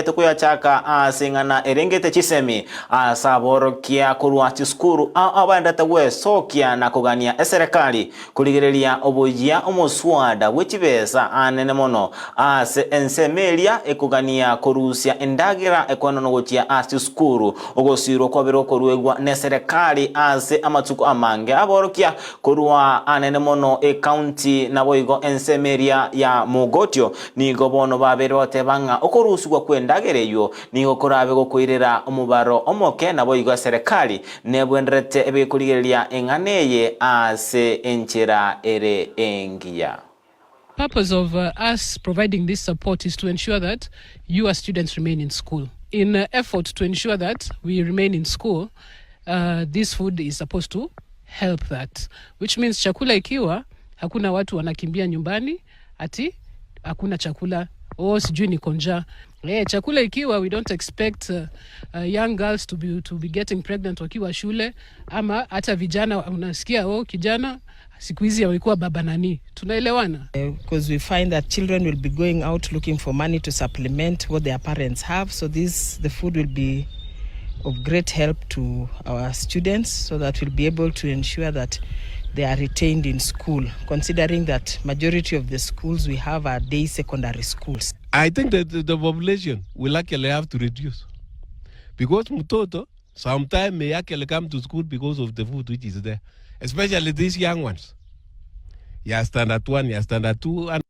Tokoyachaka ase eng'ana erengete chisemi ase aborokia korwa chisukuru ao abaendete gwesokia na kogania eserekari korigereria oboyia omoswada bwe chibesa anene mono ase ensemo eria ekogania korusia endagera ekoenanwa gochia ase chisukuru. Ogosirwa kwabere okoruegwa neserekari ase amatuko amange aborokia Korwa anene mono ecounty naboigo ensemo eria ya Mogotio nigo bono babeire bagoteba ng'a okorusigwa kw'endagera eyio nigo korabe gokoirera omobaro omoke naboigo eserekari nebwenderete ebe gekorigereria eng'ana eye ase enchera ere engiya. Purpose of us providing this support is to ensure that your students remain in school. In effort to ensure that we remain in school, this food is supposed to help that, which means chakula ikiwa hakuna watu wanakimbia nyumbani ati hakuna chakula, oh sijui niko njaa. Eh, chakula ikiwa we don't expect young girls to be getting pregnant wakiwa shule ama hata vijana unasikia oh kijana siku hizi amekuwa baba nani, tunaelewana? Because we find that children will be going out looking for money to supplement what their parents have. So this the food will be of great help to our students so that we'll be able to ensure that they are retained in school, considering that majority of the schools we have are day secondary schools. I think that the population will actually have to reduce because mtoto sometimes may actually come to school because of the food which is there, especially these young ones. Ya standard one, ya standard two and